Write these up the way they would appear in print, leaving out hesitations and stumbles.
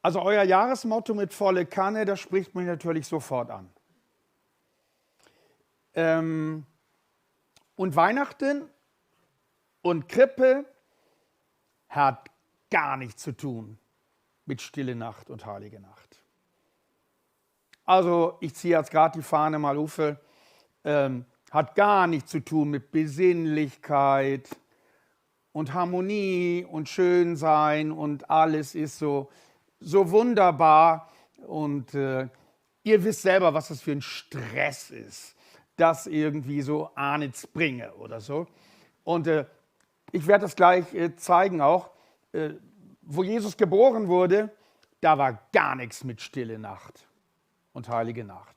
Also euer Jahresmotto mit volle Kanne, das spricht mich natürlich sofort an. Und Weihnachten und Krippe hat gar nichts zu tun mit Stille Nacht und Heilige Nacht. Also ich ziehe jetzt gerade die Fahne mal auf, hat gar nichts zu tun mit Besinnlichkeit und Harmonie und Schönsein und alles ist so wunderbar. Und ihr wisst selber, was das für ein Stress ist, das irgendwie so nichts bringe oder so. Und ich werde das gleich zeigen auch, wo Jesus geboren wurde, da war gar nichts mit Stille Nacht und Heilige Nacht.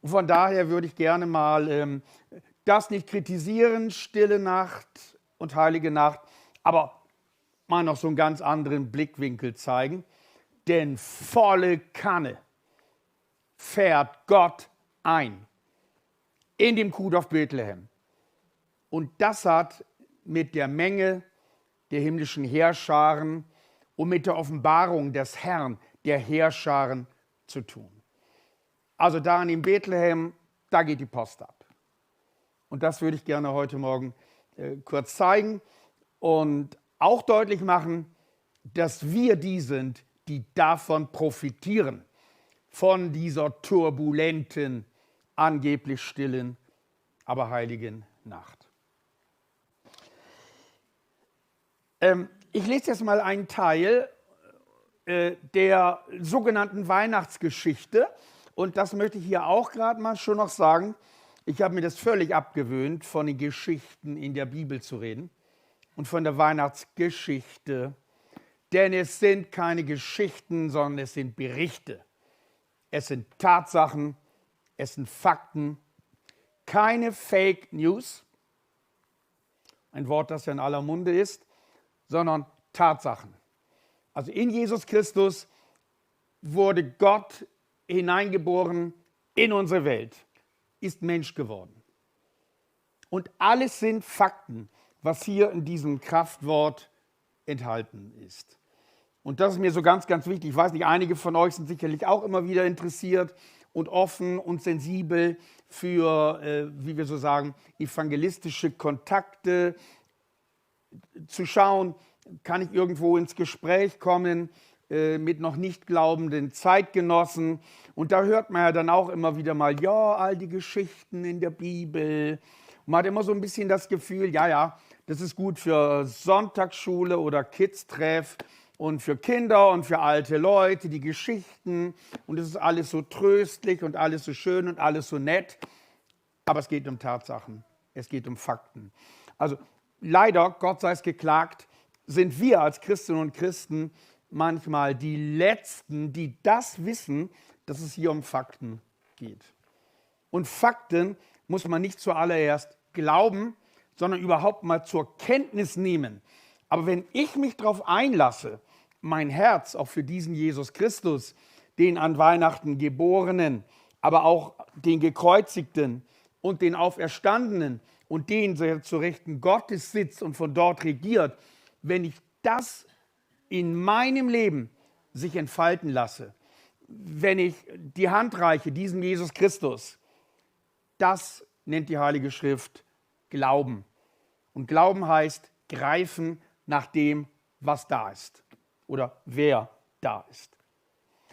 Und von daher würde ich gerne mal das nicht kritisieren, Stille Nacht und Heilige Nacht, aber mal noch so einen ganz anderen Blickwinkel zeigen. Denn volle Kanne fährt Gott ein in dem Kuhdorf Bethlehem. Und das hat mit der Menge der himmlischen Heerscharen und mit der Offenbarung des Herrn, der Heerscharen, zu tun. Also da in Bethlehem, da geht die Post ab. Und das würde ich gerne heute Morgen kurz zeigen und auch deutlich machen, dass wir die sind, die davon profitieren, von dieser turbulenten, angeblich stillen, aber heiligen Nacht. Ich lese jetzt mal einen Teil der sogenannten Weihnachtsgeschichte und das möchte ich hier auch gerade mal schon noch sagen. Ich habe mir das völlig abgewöhnt, von den Geschichten in der Bibel zu reden und von der Weihnachtsgeschichte. Denn es sind keine Geschichten, sondern es sind Berichte. Es sind Tatsachen, es sind Fakten, keine Fake News, ein Wort, das ja in aller Munde ist, sondern Tatsachen. Also in Jesus Christus wurde Gott hineingeboren in unsere Welt, ist Mensch geworden. Und alles sind Fakten, was hier in diesem Kraftwort enthalten ist. Und das ist mir so ganz, ganz wichtig. Ich weiß nicht, einige von euch sind sicherlich auch immer wieder interessiert und offen und sensibel für, wie wir so sagen, evangelistische Kontakte, zu schauen, kann ich irgendwo ins Gespräch kommen mit noch nicht glaubenden Zeitgenossen. Und da hört man ja dann auch immer wieder mal, ja, all die Geschichten in der Bibel. Und man hat immer so ein bisschen das Gefühl, ja, das ist gut für Sonntagsschule oder Kids-Treff und für Kinder und für alte Leute, die Geschichten. Und es ist alles so tröstlich und alles so schön und alles so nett. Aber es geht um Tatsachen, es geht um Fakten. Also leider, Gott sei es geklagt, sind wir als Christinnen und Christen manchmal die Letzten, die das wissen, dass es hier um Fakten geht. Und Fakten muss man nicht zuallererst glauben, sondern überhaupt mal zur Kenntnis nehmen. Aber wenn ich mich darauf einlasse, mein Herz auch für diesen Jesus Christus, den an Weihnachten Geborenen, aber auch den Gekreuzigten und den Auferstandenen und den, der zu Rechten Gottes sitzt und von dort regiert, wenn ich das in meinem Leben sich entfalten lasse, wenn ich die Hand reiche, diesem Jesus Christus, das nennt die Heilige Schrift Glauben. Und Glauben heißt greifen nach dem, was da ist oder wer da ist.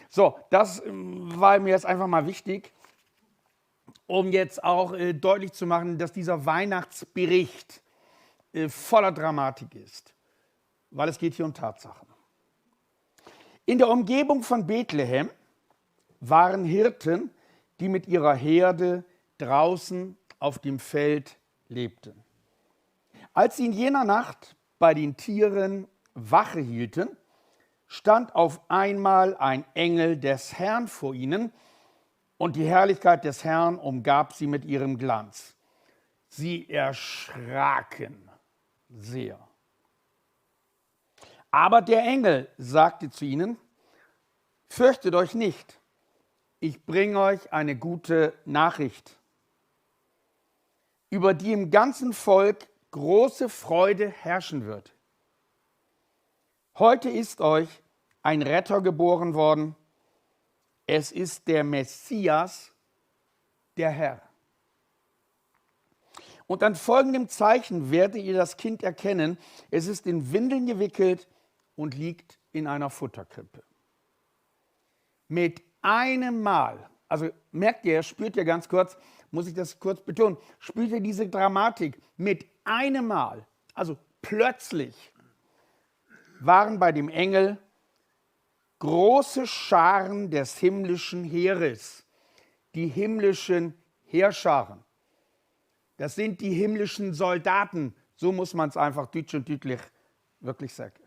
So, das war mir jetzt einfach mal wichtig, um jetzt auch deutlich zu machen, dass dieser Weihnachtsbericht voller Dramatik ist, weil es geht hier um Tatsachen. In der Umgebung von Bethlehem waren Hirten, die mit ihrer Herde draußen auf dem Feld lebten. Als sie in jener Nacht bei den Tieren Wache hielten, stand auf einmal ein Engel des Herrn vor ihnen und die Herrlichkeit des Herrn umgab sie mit ihrem Glanz. Sie erschraken sehr. Aber der Engel sagte zu ihnen, fürchtet euch nicht, ich bringe euch eine gute Nachricht, über die im ganzen Volk große Freude herrschen wird. Heute ist euch ein Retter geboren worden. Es ist der Messias, der Herr. Und an folgendem Zeichen werdet ihr das Kind erkennen. Es ist in Windeln gewickelt und liegt in einer Futterkrippe. Mit einem Mal, also merkt ihr, spürt ihr ganz kurz, muss ich das kurz betonen, spürt ihr diese Dramatik? Mit einem Mal, also plötzlich, waren bei dem Engel große Scharen des himmlischen Heeres, die himmlischen Heerscharen. Das sind die himmlischen Soldaten, so muss man es einfach deutsch und deutlich wirklich sagen.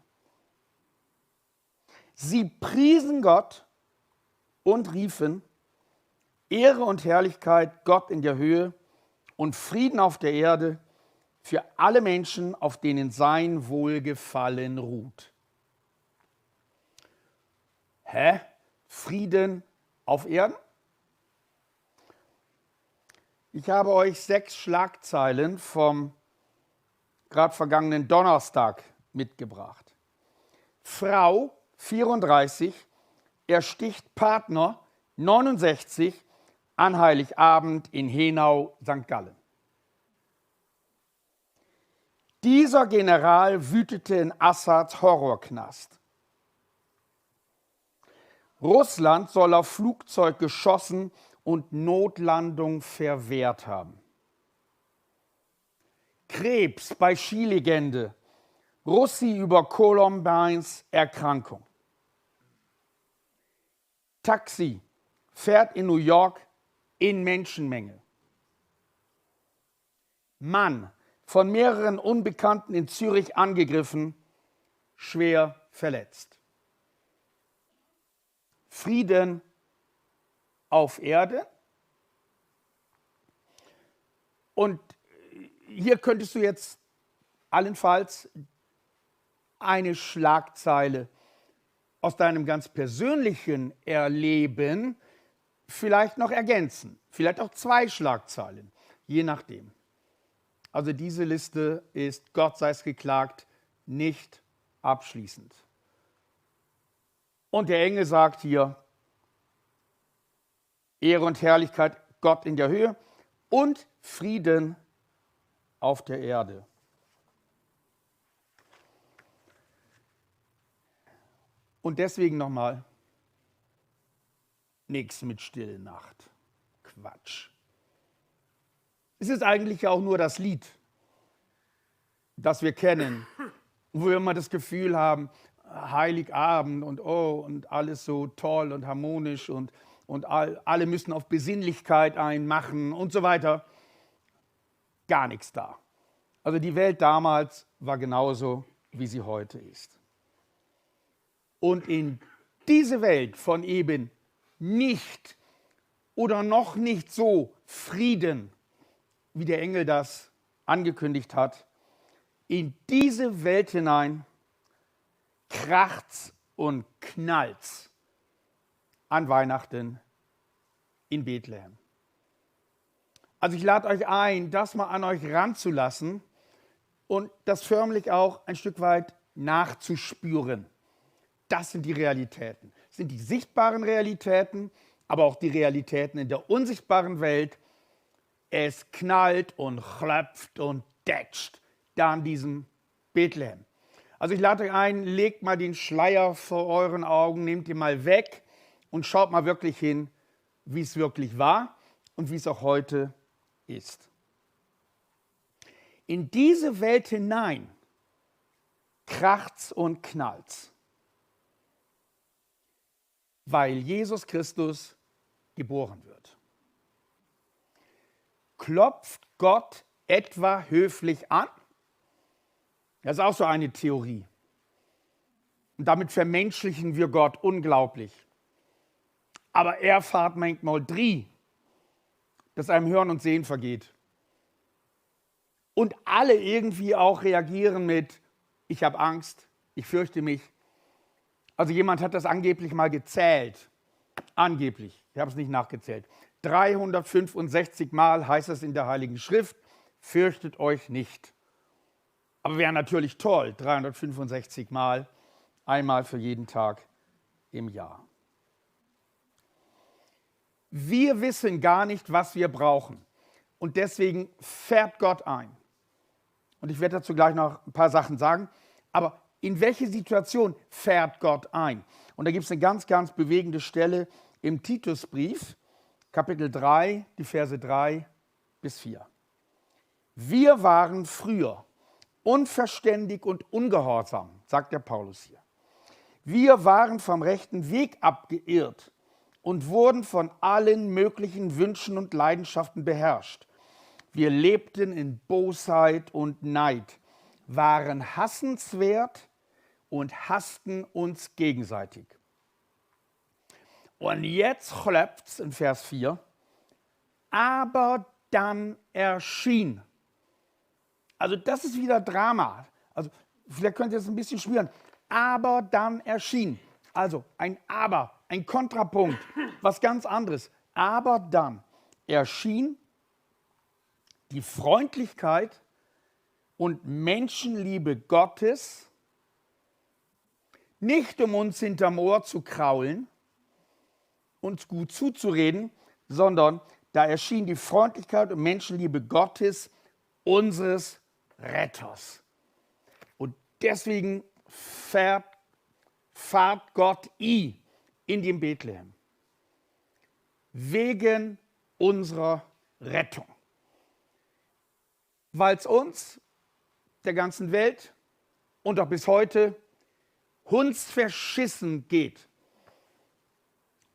Sie priesen Gott und riefen, Ehre und Herrlichkeit Gott in der Höhe und Frieden auf der Erde für alle Menschen, auf denen sein Wohlgefallen ruht. Hä? Frieden auf Erden? Ich habe euch 6 Schlagzeilen vom gerade vergangenen Donnerstag mitgebracht. Frau 34 ersticht Partner 69 an Heiligabend in Henau, St. Gallen. Dieser General wütete in Assads Horrorknast. Russland soll auf Flugzeug geschossen und Notlandung verwehrt haben. Krebs bei Skilegende. Russi über Columbines Erkrankung. Taxi fährt in New York in Menschenmenge. Mann von mehreren Unbekannten in Zürich angegriffen, schwer verletzt. Frieden auf Erde. Und hier könntest du jetzt allenfalls eine Schlagzeile aus deinem ganz persönlichen Erleben vielleicht noch ergänzen. Vielleicht auch 2 Schlagzeilen, je nachdem. Also diese Liste ist, Gott sei es geklagt, nicht abschließend. Und der Engel sagt hier, Ehre und Herrlichkeit Gott in der Höhe und Frieden auf der Erde. Und deswegen nochmal, nichts mit Stille Nacht. Quatsch. Es ist eigentlich auch nur das Lied, das wir kennen, wo wir immer das Gefühl haben, Heiligabend und oh, und alles so toll und harmonisch und alle müssen auf Besinnlichkeit einmachen und so weiter. Gar nichts da. Also die Welt damals war genauso, wie sie heute ist. Und in diese Welt von eben nicht oder noch nicht so Frieden, wie der Engel das angekündigt hat, in diese Welt hinein kracht's und knallt's an Weihnachten in Bethlehem. Also ich lade euch ein, das mal an euch ranzulassen und das förmlich auch ein Stück weit nachzuspüren. Das sind die Realitäten. Das sind die sichtbaren Realitäten, aber auch die Realitäten in der unsichtbaren Welt. Es knallt und klopft und tätscht da an diesem Bethlehem. Also ich lade euch ein, legt mal den Schleier vor euren Augen, nehmt ihn mal weg und schaut mal wirklich hin, wie es wirklich war und wie es auch heute ist. In diese Welt hinein kracht's und knallt's, weil Jesus Christus geboren wird. Klopft Gott etwa höflich an? Das ist auch so eine Theorie. Und damit vermenschlichen wir Gott unglaublich. Aber er fahrt manchmal drie, dass einem Hören und Sehen vergeht. Und alle irgendwie auch reagieren mit, ich habe Angst, ich fürchte mich. Also jemand hat das angeblich mal gezählt. Angeblich, ich habe es nicht nachgezählt. 365 Mal heißt es in der Heiligen Schrift, fürchtet euch nicht. Aber wäre natürlich toll, 365 Mal, einmal für jeden Tag im Jahr. Wir wissen gar nicht, was wir brauchen. Und deswegen fährt Gott ein. Und ich werde dazu gleich noch ein paar Sachen sagen. Aber in welche Situation fährt Gott ein? Und da gibt es eine ganz, ganz bewegende Stelle im Titusbrief, Kapitel 3, die Verse 3 bis 4. Wir waren früher unverständig und ungehorsam, sagt der Paulus hier. Wir waren vom rechten Weg abgeirrt und wurden von allen möglichen Wünschen und Leidenschaften beherrscht. Wir lebten in Bosheit und Neid, waren hassenswert und hassten uns gegenseitig. Und jetzt klopft's in Vers 4. Aber dann erschien. Also das ist wieder Drama. Also vielleicht könnt ihr es ein bisschen spüren. Aber dann erschien. Also ein Aber, ein Kontrapunkt, was ganz anderes. Aber dann erschien die Freundlichkeit und Menschenliebe Gottes, nicht um uns hinterm Ohr zu kraulen, uns gut zuzureden, sondern da erschien die Freundlichkeit und Menschenliebe Gottes, unseres Retters. Und deswegen fahrt Gott in den Bethlehem. Wegen unserer Rettung. Weil es uns, der ganzen Welt und auch bis heute hundsverschissen geht.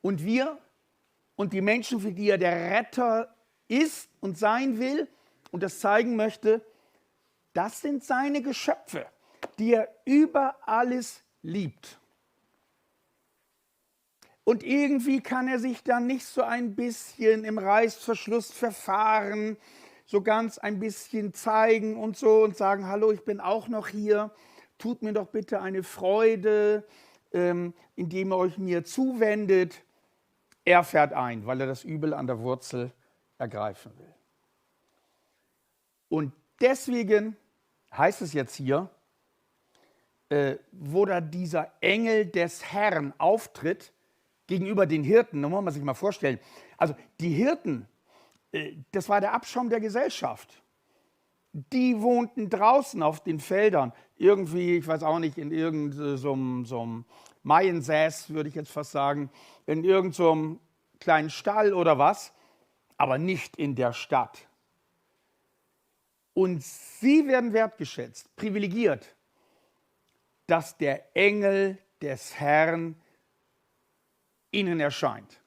Und wir und die Menschen, für die er der Retter ist und sein will und das zeigen möchte, das sind seine Geschöpfe, die er über alles liebt. Und irgendwie kann er sich dann nicht so ein bisschen im Reißverschluss verfahren, so ganz ein bisschen zeigen und so und sagen, hallo, ich bin auch noch hier, tut mir doch bitte eine Freude, indem ihr euch mir zuwendet. Er fährt ein, weil er das Übel an der Wurzel ergreifen will. Und deswegen heißt es jetzt hier, wo da dieser Engel des Herrn auftritt, gegenüber den Hirten, da muss man sich mal vorstellen, also die Hirten, das war der Abschaum der Gesellschaft. Die wohnten draußen auf den Feldern, irgendwie, ich weiß auch nicht, in irgendeinem so einem Maiensäß, würde ich jetzt fast sagen, in irgendeinem kleinen Stall oder was, aber nicht in der Stadt. Und sie werden wertgeschätzt, privilegiert, dass der Engel des Herrn ihnen erscheint.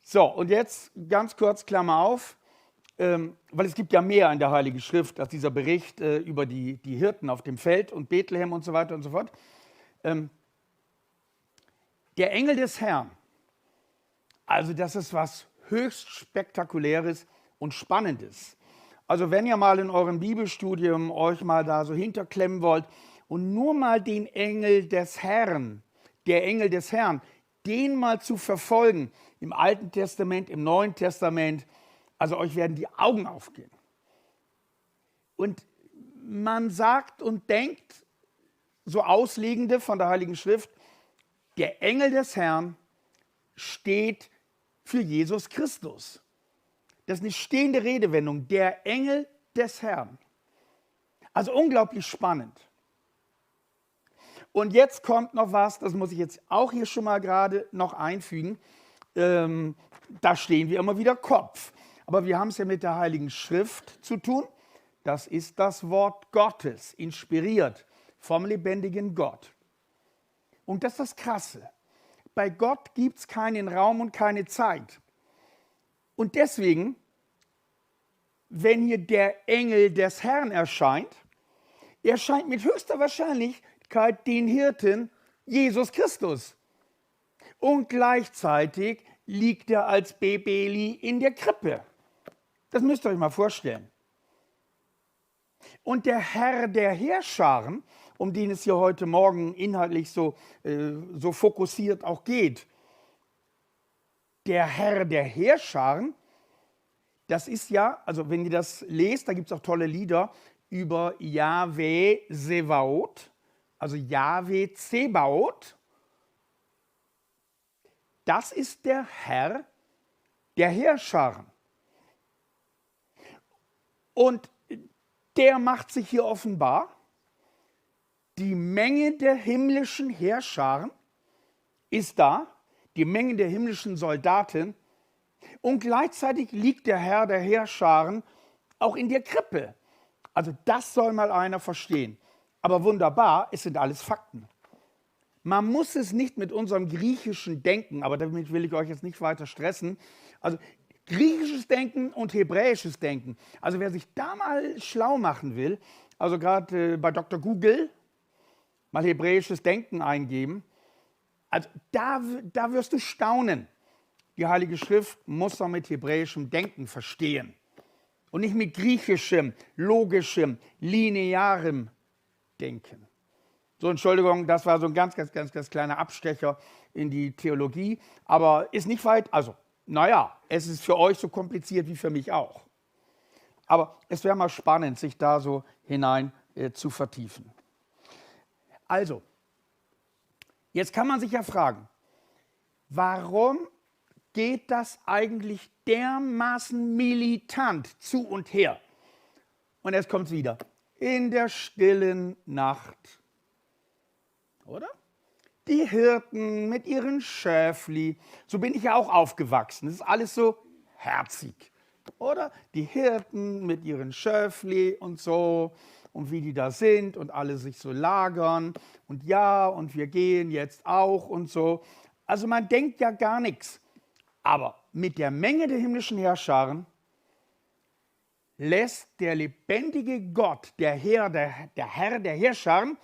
So, und jetzt ganz kurz Klammer auf, weil es gibt ja mehr in der Heiligen Schrift als dieser Bericht über die Hirten auf dem Feld und Bethlehem und so weiter und so fort. Der Engel des Herrn, also das ist was höchst Spektakuläres und Spannendes. Also wenn ihr mal in eurem Bibelstudium euch mal da so hinterklemmen wollt und nur mal den Engel des Herrn, der Engel des Herrn, den mal zu verfolgen, im Alten Testament, im Neuen Testament, also euch werden die Augen aufgehen. Und man sagt und denkt, so Auslegende von der Heiligen Schrift, der Engel des Herrn steht für Jesus Christus. Das ist eine stehende Redewendung, der Engel des Herrn. Also unglaublich spannend. Und jetzt kommt noch was, das muss ich jetzt auch hier schon mal gerade noch einfügen. Da stehen wir immer wieder Kopf. Aber wir haben es ja mit der Heiligen Schrift zu tun. Das ist das Wort Gottes, inspiriert vom lebendigen Gott. Und das ist das Krasse. Bei Gott gibt es keinen Raum und keine Zeit. Und deswegen, wenn hier der Engel des Herrn erscheint mit höchster Wahrscheinlichkeit den Hirten Jesus Christus. Und gleichzeitig liegt er als Babyli in der Krippe. Das müsst ihr euch mal vorstellen. Und der Herr der Heerscharen, um den es hier heute Morgen inhaltlich so fokussiert auch geht, der Herr der Heerscharen, das ist ja, also wenn ihr das lest, da gibt es auch tolle Lieder über Jahwe Sebaot, also Jahwe Zebaoth. das ist der Herr der Heerscharen. Und der macht sich hier offenbar. Die Menge der himmlischen Heerscharen ist da, die Menge der himmlischen Soldaten. Und gleichzeitig liegt der Herr der Heerscharen auch in der Krippe. Also das soll mal einer verstehen. Aber wunderbar, es sind alles Fakten. Man muss es nicht mit unserem griechischen Denken, aber damit will ich euch jetzt nicht weiter stressen. Also griechisches Denken und hebräisches Denken. Also wer sich da mal schlau machen will, also gerade bei Dr. Google mal hebräisches Denken eingeben, also da wirst du staunen. Die Heilige Schrift muss man mit hebräischem Denken verstehen und nicht mit griechischem, logischem, linearem Denken. So, Entschuldigung, das war so ein ganz kleiner Abstecher in die Theologie, aber ist nicht weit, also, naja, es ist für euch so kompliziert wie für mich auch. Aber es wäre mal spannend, sich da so hinein zu vertiefen. Also, jetzt kann man sich ja fragen, warum geht das eigentlich dermaßen militant zu und her? Und jetzt kommt es wieder. In der stillen Nacht. Oder? Die Hirten mit ihren Schäfli. So bin ich ja auch aufgewachsen. Das ist alles so herzig. Oder? Die Hirten mit ihren Schäfli und so. Und wie die da sind und alle sich so lagern. Und ja, und wir gehen jetzt auch und so. Also man denkt ja gar nichts. Aber mit der Menge der himmlischen Heerscharen lässt der lebendige Gott, der Herr der Heerscharen,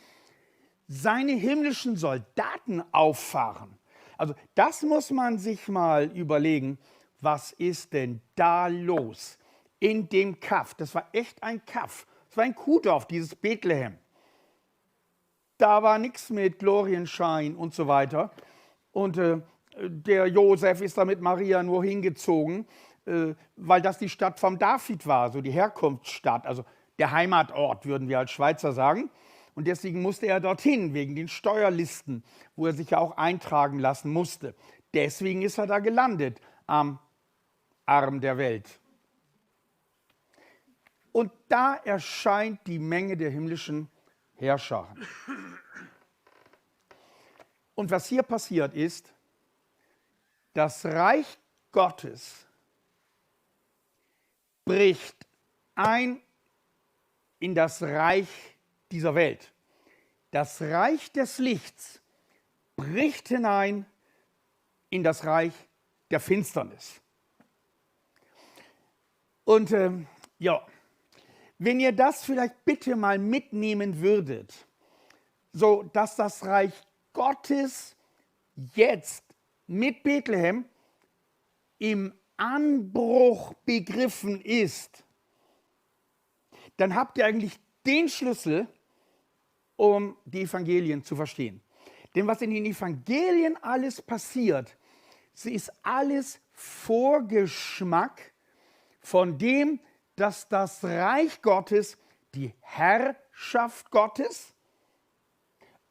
seine himmlischen Soldaten auffahren. Also das muss man sich mal überlegen, was ist denn da los in dem Kaff? Das war echt ein Kaff. Das war ein Kuhdorf, dieses Bethlehem. Da war nichts mit Glorienschein und so weiter. Und der Josef ist da mit Maria nur hingezogen, weil das die Stadt vom David war, so die Herkunftsstadt, also der Heimatort, würden wir als Schweizer sagen. Und deswegen musste er dorthin, wegen den Steuerlisten, wo er sich ja auch eintragen lassen musste. Deswegen ist er da gelandet, am Arm der Welt. Und da erscheint die Menge der himmlischen Heerscharen. Und was hier passiert ist, das Reich Gottes bricht ein in das Reich dieser Welt. Das Reich des Lichts bricht hinein in das Reich der Finsternis. Und ja, wenn ihr das vielleicht bitte mal mitnehmen würdet, so dass das Reich Gottes jetzt mit Bethlehem im Anbruch begriffen ist, dann habt ihr eigentlich den Schlüssel, um die Evangelien zu verstehen. Denn was in den Evangelien alles passiert, es ist alles Vorgeschmack von dem, dass das Reich Gottes, die Herrschaft Gottes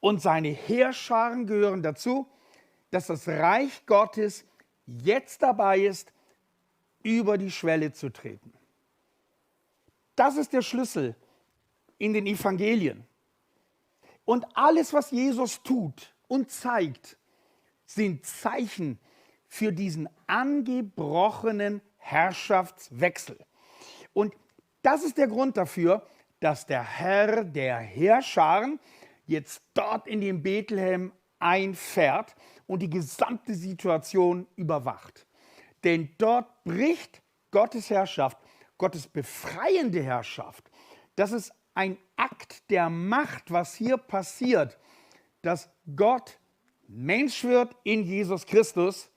und seine Heerscharen gehören dazu, dass das Reich Gottes jetzt dabei ist, über die Schwelle zu treten. Das ist der Schlüssel in den Evangelien. Und alles, was Jesus tut und zeigt, sind Zeichen für diesen angebrochenen Herrschaftswechsel. Und das ist der Grund dafür, dass der Herr der Heerscharen jetzt dort in dem Bethlehem einfährt und die gesamte Situation überwacht. Denn dort bricht Gottes Herrschaft, Gottes befreiende Herrschaft. Das ist ein Akt der Macht, was hier passiert, dass Gott Mensch wird in Jesus Christus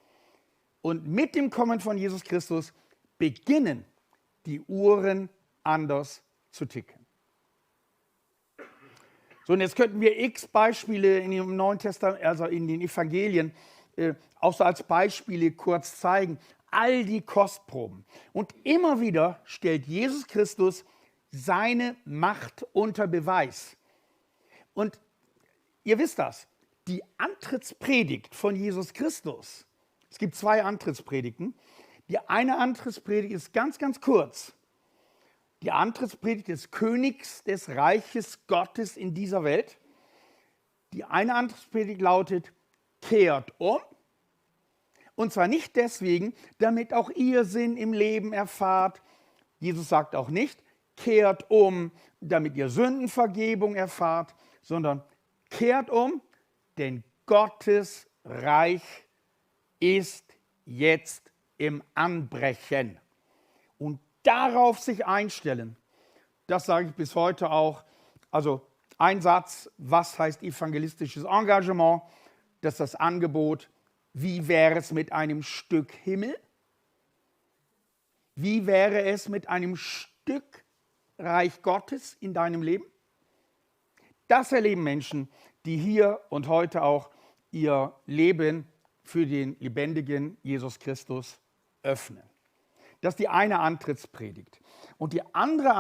und mit dem Kommen von Jesus Christus beginnen die Uhren anders zu ticken. So, und jetzt könnten wir x Beispiele in dem Neuen Testament, also in den Evangelien, auch so als Beispiele kurz zeigen. All die Kostproben. Und immer wieder stellt Jesus Christus seine Macht unter Beweis. Und ihr wisst das, die Antrittspredigt von Jesus Christus, Es gibt 2 Antrittspredigten. Die eine Antrittspredigt ist ganz, ganz kurz. Die Antrittspredigt des Königs des Reiches Gottes in dieser Welt. Die eine Antrittspredigt lautet, kehrt um. Und zwar nicht deswegen, damit auch ihr Sinn im Leben erfahrt. Jesus sagt auch nicht, kehrt um, damit ihr Sündenvergebung erfahrt, sondern kehrt um, denn Gottes Reich ist jetzt im Anbrechen. Und darauf sich einstellen, das sage ich bis heute auch. Also ein Satz, was heißt evangelistisches Engagement? Das ist das Angebot. Wie wäre es mit einem Stück Himmel? Wie wäre es mit einem Stück Reich Gottes in deinem Leben? Das erleben Menschen, die hier und heute auch ihr Leben für den lebendigen Jesus Christus öffnen. Das ist die eine Antrittspredigt. Und die andere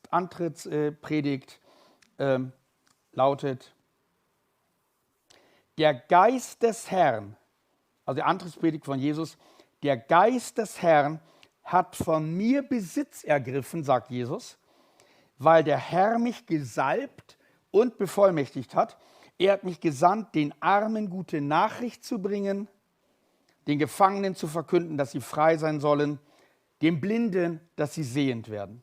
Antrittspredigt lautet, der Geist des Herrn, also die Antrittspredigt von Jesus, der Geist des Herrn hat von mir Besitz ergriffen, sagt Jesus, weil der Herr mich gesalbt und bevollmächtigt hat. Er hat mich gesandt, den Armen gute Nachricht zu bringen, den Gefangenen zu verkünden, dass sie frei sein sollen, dem Blinden, dass sie sehend werden.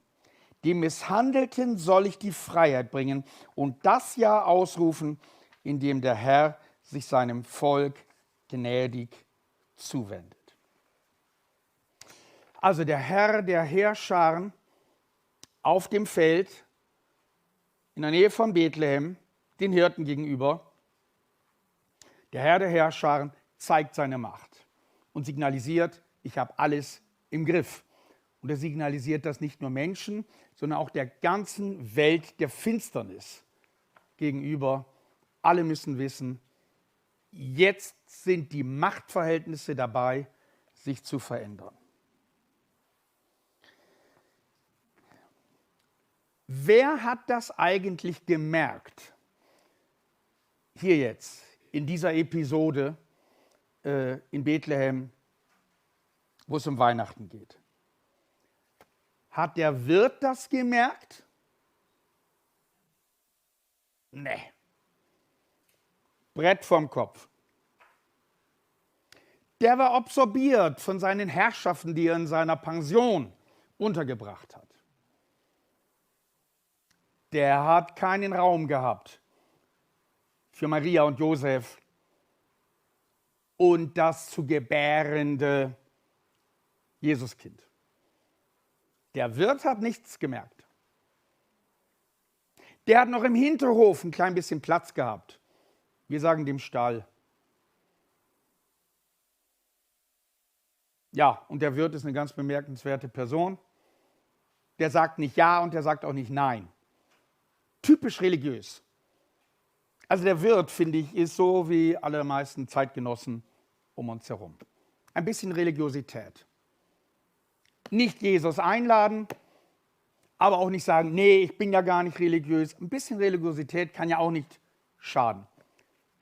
Dem Misshandelten soll ich die Freiheit bringen und das Jahr ausrufen, in dem der Herr sich seinem Volk gnädig zuwendet. Also der Herr der Heerscharen auf dem Feld in der Nähe von Bethlehem, den Hirten gegenüber, der Herr der Heerscharen zeigt seine Macht und signalisiert, ich habe alles im Griff. Und er signalisiert das nicht nur Menschen, sondern auch der ganzen Welt der Finsternis gegenüber. Alle müssen wissen, jetzt sind die Machtverhältnisse dabei, sich zu verändern. Wer hat das eigentlich gemerkt? Hier jetzt, in dieser Episode in Bethlehem, wo es um Weihnachten geht. Hat der Wirt das gemerkt? Nee. Brett vom Kopf. Der war absorbiert von seinen Herrschaften, die er in seiner Pension untergebracht hat. Der hat keinen Raum gehabt für Maria und Josef und das zu gebärende Jesuskind. Der Wirt hat nichts gemerkt. Der hat noch im Hinterhof ein klein bisschen Platz gehabt. Wir sagen dem Stall. Ja, und der Wirt ist eine ganz bemerkenswerte Person. Der sagt nicht ja und der sagt auch nicht nein. Typisch religiös. Also der Wirt, finde ich, ist so wie alle meisten Zeitgenossen um uns herum. Ein bisschen Religiosität. Nicht Jesus einladen, aber auch nicht sagen, nee, ich bin ja gar nicht religiös. Ein bisschen Religiosität kann ja auch nicht schaden.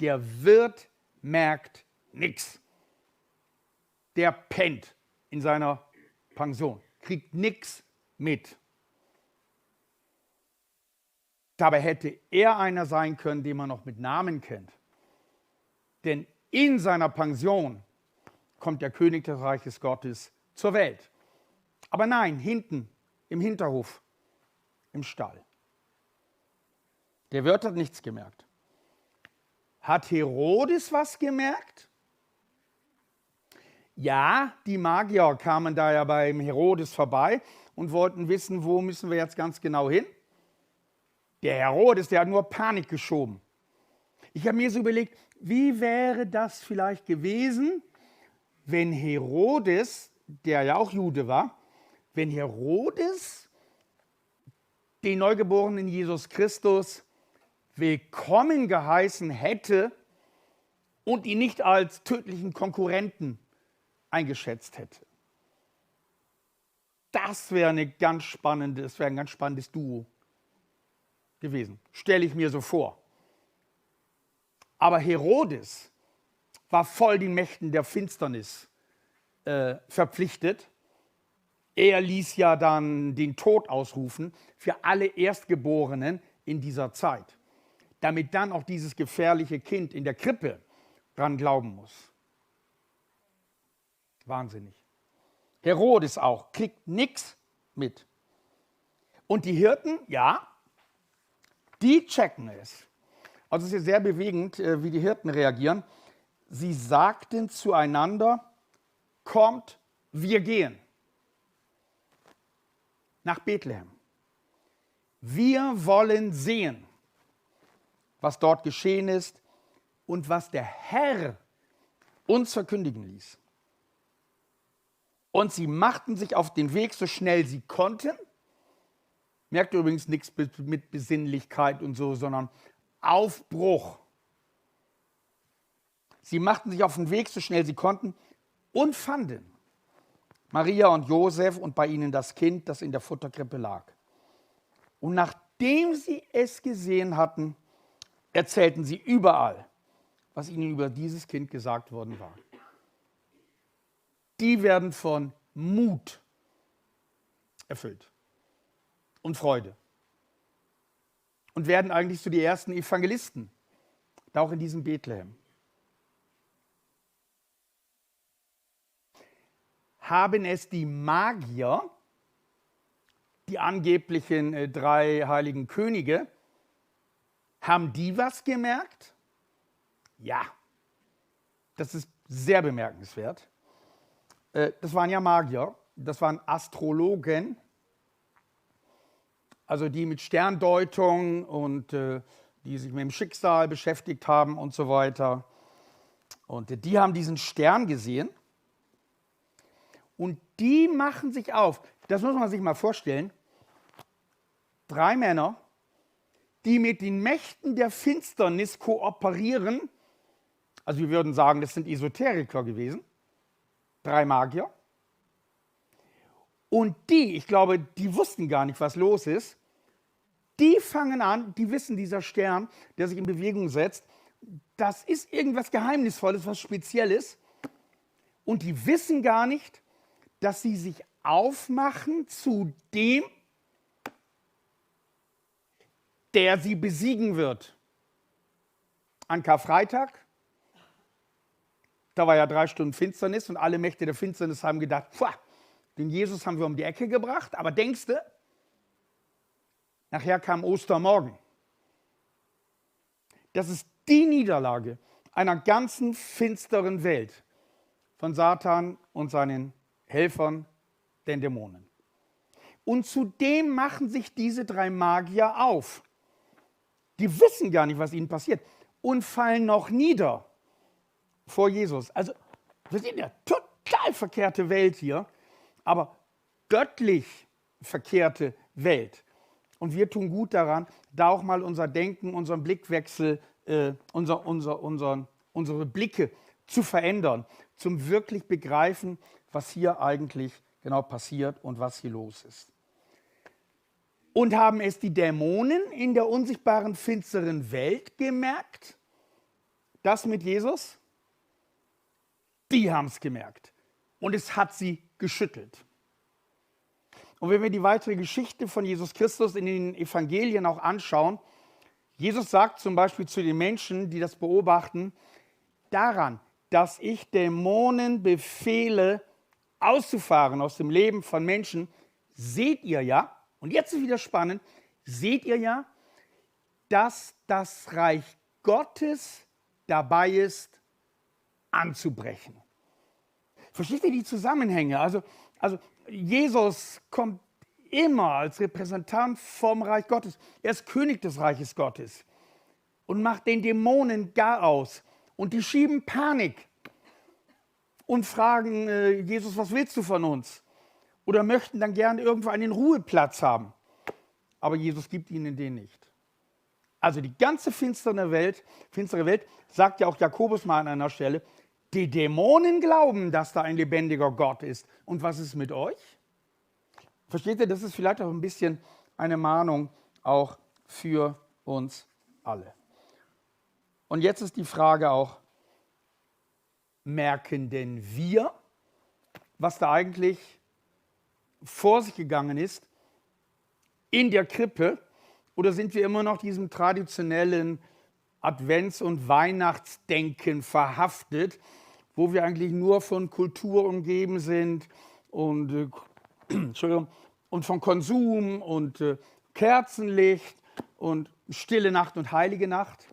Der Wirt merkt nichts. Der pennt in seiner Pension, kriegt nichts mit. Dabei hätte er einer sein können, den man noch mit Namen kennt. Denn in seiner Pension kommt der König des Reiches Gottes zur Welt. Aber nein, hinten, im Hinterhof, im Stall. Der Wirt hat nichts gemerkt. Hat Herodes was gemerkt? Ja, die Magier kamen da ja beim Herodes vorbei und wollten wissen, wo müssen wir jetzt ganz genau hin. Der Herodes, der hat nur Panik geschoben. Ich habe mir so überlegt, wie wäre das vielleicht gewesen, wenn Herodes, der ja auch Jude war, wenn Herodes den neugeborenen Jesus Christus willkommen geheißen hätte und ihn nicht als tödlichen Konkurrenten eingeschätzt hätte. Das wäre ein ganz spannendes Duo gewesen. Stelle ich mir so vor. Aber Herodes war voll den Mächten der Finsternis verpflichtet. Er ließ ja dann den Tod ausrufen für alle Erstgeborenen in dieser Zeit, damit dann auch dieses gefährliche Kind in der Krippe dran glauben muss. Wahnsinnig. Herodes auch, kriegt nichts mit. Und die Hirten, ja, die checken es. Also es ist sehr bewegend, wie die Hirten reagieren. Sie sagten zueinander, kommt, wir gehen nach Bethlehem. Wir wollen sehen, was dort geschehen ist und was der Herr uns verkündigen ließ. Und sie machten sich auf den Weg, so schnell sie konnten. Merkt übrigens nichts mit Besinnlichkeit und so, sondern Aufbruch. Sie machten sich auf den Weg, so schnell sie konnten, und fanden Maria und Josef und bei ihnen das Kind, das in der Futterkrippe lag. Und nachdem sie es gesehen hatten, erzählten sie überall, was ihnen über dieses Kind gesagt worden war. Die werden von Mut erfüllt und Freude und werden eigentlich so die ersten Evangelisten, da auch in diesem Bethlehem. Haben es die Magier, die angeblichen 3 heiligen Könige, haben die was gemerkt? Ja, das ist sehr bemerkenswert. Das waren ja Magier, das waren Astrologen, also die mit Sterndeutung und die sich mit dem Schicksal beschäftigt haben und so weiter. Und die haben diesen Stern gesehen und die machen sich auf. Das muss man sich mal vorstellen. 3 Männer, die mit den Mächten der Finsternis kooperieren. Also wir würden sagen, das sind Esoteriker gewesen. 3 Magier. Und die, ich glaube, die wussten gar nicht, was los ist. Die fangen an, die wissen, dieser Stern, der sich in Bewegung setzt, das ist irgendwas Geheimnisvolles, was Spezielles. Und die wissen gar nicht, dass sie sich aufmachen zu dem, der sie besiegen wird. An Karfreitag, da war ja 3 Stunden Finsternis und alle Mächte der Finsternis haben gedacht, den Jesus haben wir um die Ecke gebracht, aber denkst du, nachher kam Ostermorgen. Das ist die Niederlage einer ganzen finsteren Welt von Satan und seinen Helfern, den Dämonen. Und zudem machen sich diese 3 Magier auf. Die wissen gar nicht, was ihnen passiert und fallen noch nieder vor Jesus. Also wir sind eine total verkehrte Welt hier, aber göttlich verkehrte Welt. Und wir tun gut daran, da auch mal unser Denken, unseren Blickwechsel, unsere Blicke zu verändern, zum wirklich begreifen, was hier eigentlich genau passiert und was hier los ist. Und haben es die Dämonen in der unsichtbaren, finsteren Welt gemerkt? Das mit Jesus? Die haben es gemerkt. Und es hat sie geschüttelt. Und wenn wir die weitere Geschichte von Jesus Christus in den Evangelien auch anschauen, Jesus sagt zum Beispiel zu den Menschen, die das beobachten, daran, dass ich Dämonen befehle, auszufahren aus dem Leben von Menschen, seht ihr ja, und jetzt ist wieder spannend, seht ihr ja, dass das Reich Gottes dabei ist, anzubrechen. Versteht ihr die Zusammenhänge? Also Jesus kommt immer als Repräsentant vom Reich Gottes. Er ist König des Reiches Gottes und macht den Dämonen Garaus. Und die schieben Panik und fragen Jesus, was willst du von uns? Oder möchten dann gerne irgendwo einen Ruheplatz haben. Aber Jesus gibt ihnen den nicht. Also die ganze finstere Welt, sagt ja auch Jakobus mal an einer Stelle, die Dämonen glauben, dass da ein lebendiger Gott ist. Und was ist mit euch? Versteht ihr, das ist vielleicht auch ein bisschen eine Mahnung auch für uns alle. Und jetzt ist die Frage auch, merken denn wir, was da eigentlich vor sich gegangen ist in der Krippe? Oder sind wir immer noch diesem traditionellen Advents- und Weihnachtsdenken verhaftet, wo wir eigentlich nur von Kultur umgeben sind und, Entschuldigung, und von Konsum und Kerzenlicht und stille Nacht und heilige Nacht?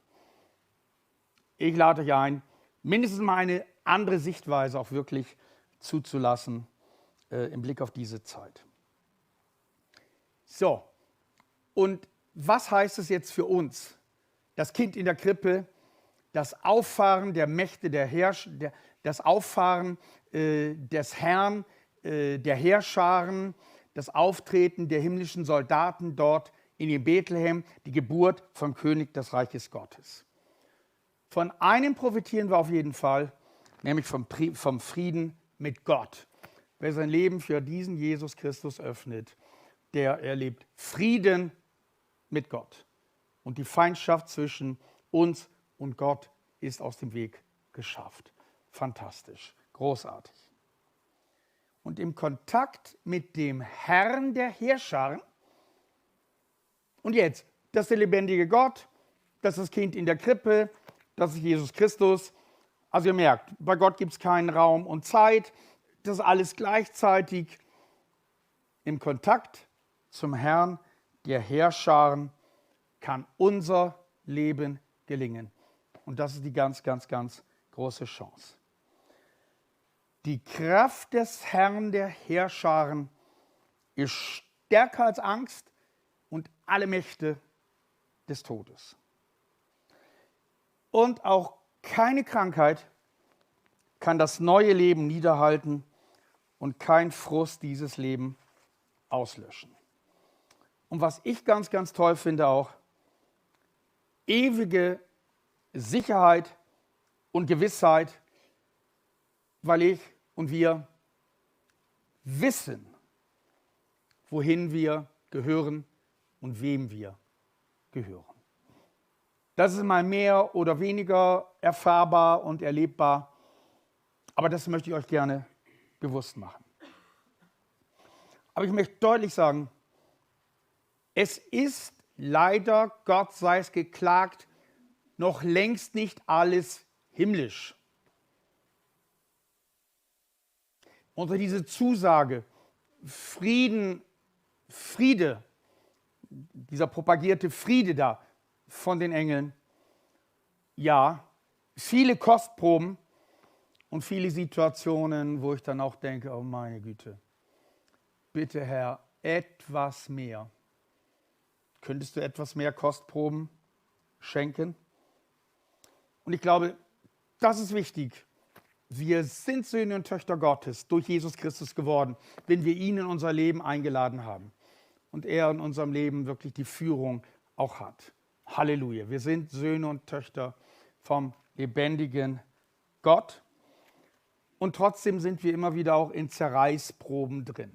Ich lade euch ein, mindestens mal eine andere Sichtweise auch wirklich zuzulassen im Blick auf diese Zeit. So, und was heißt es jetzt für uns? Das Kind in der Krippe, das Auffahren der Mächte, das Auffahren des Herrn, der Heerscharen, das Auftreten der himmlischen Soldaten dort in Bethlehem, die Geburt vom König des Reiches Gottes. Von einem profitieren wir auf jeden Fall, nämlich vom Frieden mit Gott. Wer sein Leben für diesen Jesus Christus öffnet, der erlebt Frieden mit Gott. Und die Feindschaft zwischen uns und Gott ist aus dem Weg geschafft. Fantastisch, großartig. Und im Kontakt mit dem Herrn der Heerscharen, und jetzt, das ist der lebendige Gott, das ist das Kind in der Krippe, das ist Jesus Christus. Also ihr merkt, bei Gott gibt es keinen Raum und Zeit, das ist alles gleichzeitig. Im Kontakt zum Herrn der Heerscharen kann unser Leben gelingen. Und das ist die ganz, ganz, ganz große Chance. Die Kraft des Herrn der Heerscharen ist stärker als Angst und alle Mächte des Todes. Und auch keine Krankheit kann das neue Leben niederhalten und kein Frust dieses Leben auslöschen. Und was ich ganz, ganz toll finde auch, ewige Sicherheit und Gewissheit, weil ich und wir wissen, wohin wir gehören und wem wir gehören. Das ist mal mehr oder weniger erfahrbar und erlebbar, aber das möchte ich euch gerne bewusst machen. Aber ich möchte deutlich sagen, es ist leider, Gott sei es geklagt, noch längst nicht alles himmlisch. Unter diese Zusage, Friede, dieser propagierte Friede da von den Engeln, ja, viele Kostproben und viele Situationen, wo ich dann auch denke, oh meine Güte, bitte Herr, etwas mehr. Könntest du etwas mehr Kostproben schenken? Und ich glaube, das ist wichtig. Wir sind Söhne und Töchter Gottes durch Jesus Christus geworden, wenn wir ihn in unser Leben eingeladen haben und er in unserem Leben wirklich die Führung auch hat. Halleluja. Wir sind Söhne und Töchter vom lebendigen Gott und trotzdem sind wir immer wieder auch in Zerreißproben drin.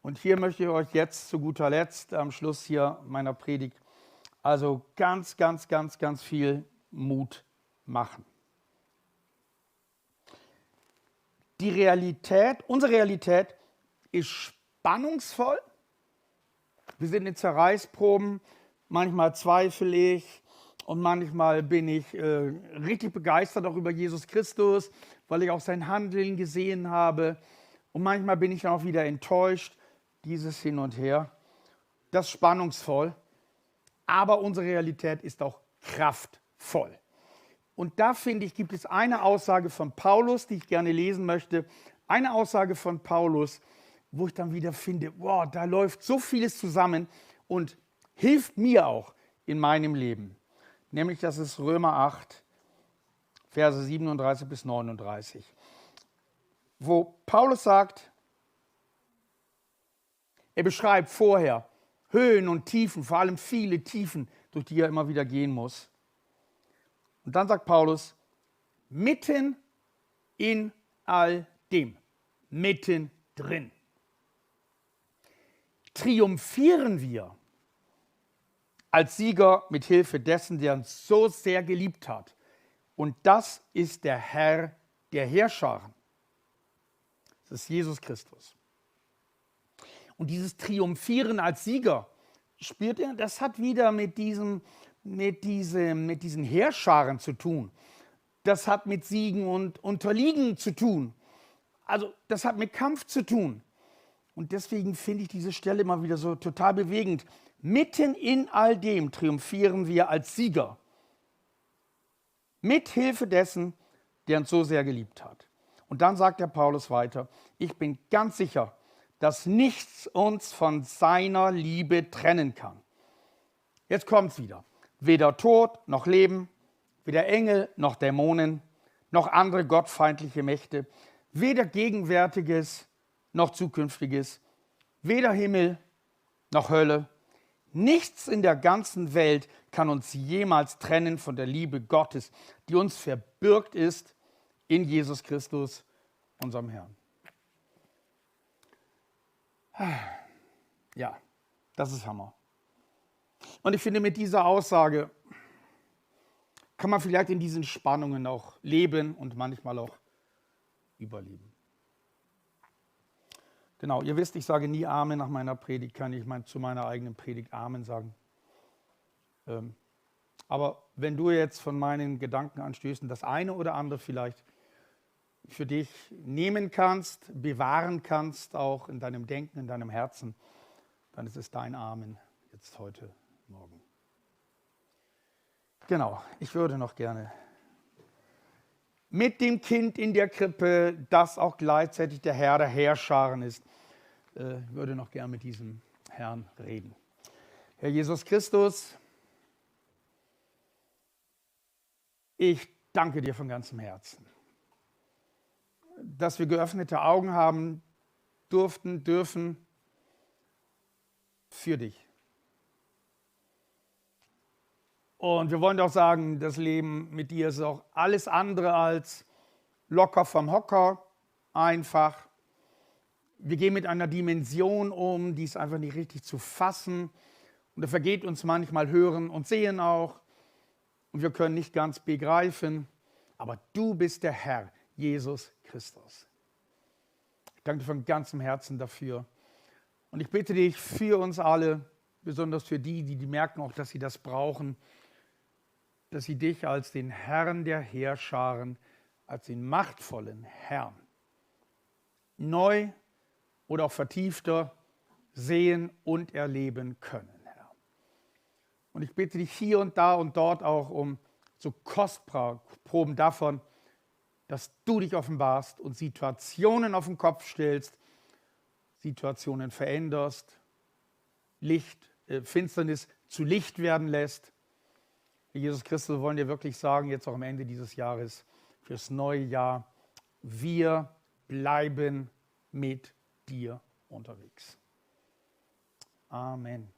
Und hier möchte ich euch jetzt zu guter Letzt am Schluss hier meiner Predigt also ganz, ganz, ganz, ganz viel Mut machen. Unsere Realität ist spannungsvoll. Wir sind in Zerreißproben, manchmal zweifle ich und manchmal bin ich richtig begeistert auch über Jesus Christus, weil ich auch sein Handeln gesehen habe. Und manchmal bin ich dann auch wieder enttäuscht, dieses Hin und Her. Das ist spannungsvoll, aber unsere Realität ist auch kraftvoll. Und da finde ich, gibt es eine Aussage von Paulus, die ich gerne lesen möchte. Eine Aussage von Paulus, wo ich dann wieder finde, wow, da läuft so vieles zusammen und hilft mir auch in meinem Leben. Nämlich, das ist Römer 8, Verse 37 bis 39. Wo Paulus sagt, er beschreibt vorher Höhen und Tiefen, vor allem viele Tiefen, durch die er immer wieder gehen muss. Und dann sagt Paulus, mitten in all dem, mittendrin, triumphieren wir als Sieger mit Hilfe dessen, der uns so sehr geliebt hat. Und das ist der Herr der Heerscharen. Das ist Jesus Christus. Und dieses Triumphieren als Sieger, spürt ihr, das hat wieder mit diesen Heerscharen zu tun. Das hat mit Siegen und Unterliegen zu tun. Also das hat mit Kampf zu tun. Und deswegen finde ich diese Stelle immer wieder so total bewegend. Mitten in all dem triumphieren wir als Sieger. Mit Hilfe dessen, der uns so sehr geliebt hat. Und dann sagt der Paulus weiter, ich bin ganz sicher, dass nichts uns von seiner Liebe trennen kann. Jetzt kommt es wieder. Weder Tod noch Leben, weder Engel noch Dämonen, noch andere gottfeindliche Mächte, weder Gegenwärtiges noch Zukünftiges, weder Himmel noch Hölle. Nichts in der ganzen Welt kann uns jemals trennen von der Liebe Gottes, die uns verbürgt ist in Jesus Christus, unserem Herrn. Ja, das ist Hammer. Und ich finde, mit dieser Aussage kann man vielleicht in diesen Spannungen auch leben und manchmal auch überleben. Genau, ihr wisst, ich sage nie Amen nach meiner Predigt, kann ich zu meiner eigenen Predigt Amen sagen. Aber wenn du jetzt von meinen Gedankenanstößen das eine oder andere vielleicht für dich nehmen kannst, bewahren kannst, auch in deinem Denken, in deinem Herzen, dann ist es dein Amen jetzt heute Morgen. Genau, ich würde noch gerne mit dem Kind in der Krippe, das auch gleichzeitig der Herr der Heerscharen ist, würde noch gerne mit diesem Herrn reden. Herr Jesus Christus, ich danke dir von ganzem Herzen, dass wir geöffnete Augen haben dürfen für dich. Und wir wollen doch sagen, das Leben mit dir ist auch alles andere als locker vom Hocker, einfach. Wir gehen mit einer Dimension um, die ist einfach nicht richtig zu fassen. Und da vergeht uns manchmal Hören und Sehen auch. Und wir können nicht ganz begreifen. Aber du bist der Herr, Jesus Christus. Ich danke dir von ganzem Herzen dafür. Und ich bitte dich für uns alle, besonders für die merken auch, dass sie das brauchen, dass sie dich als den Herrn der Heerscharen, als den machtvollen Herrn, neu oder auch vertiefter sehen und erleben können, Herr. Und ich bitte dich hier und da und dort auch um so Kostproben davon, dass du dich offenbarst und Situationen auf den Kopf stellst, Situationen veränderst, Finsternis zu Licht werden lässt. Jesus Christus, wir wollen dir wirklich sagen, jetzt auch am Ende dieses Jahres, fürs neue Jahr, wir bleiben mit dir unterwegs. Amen.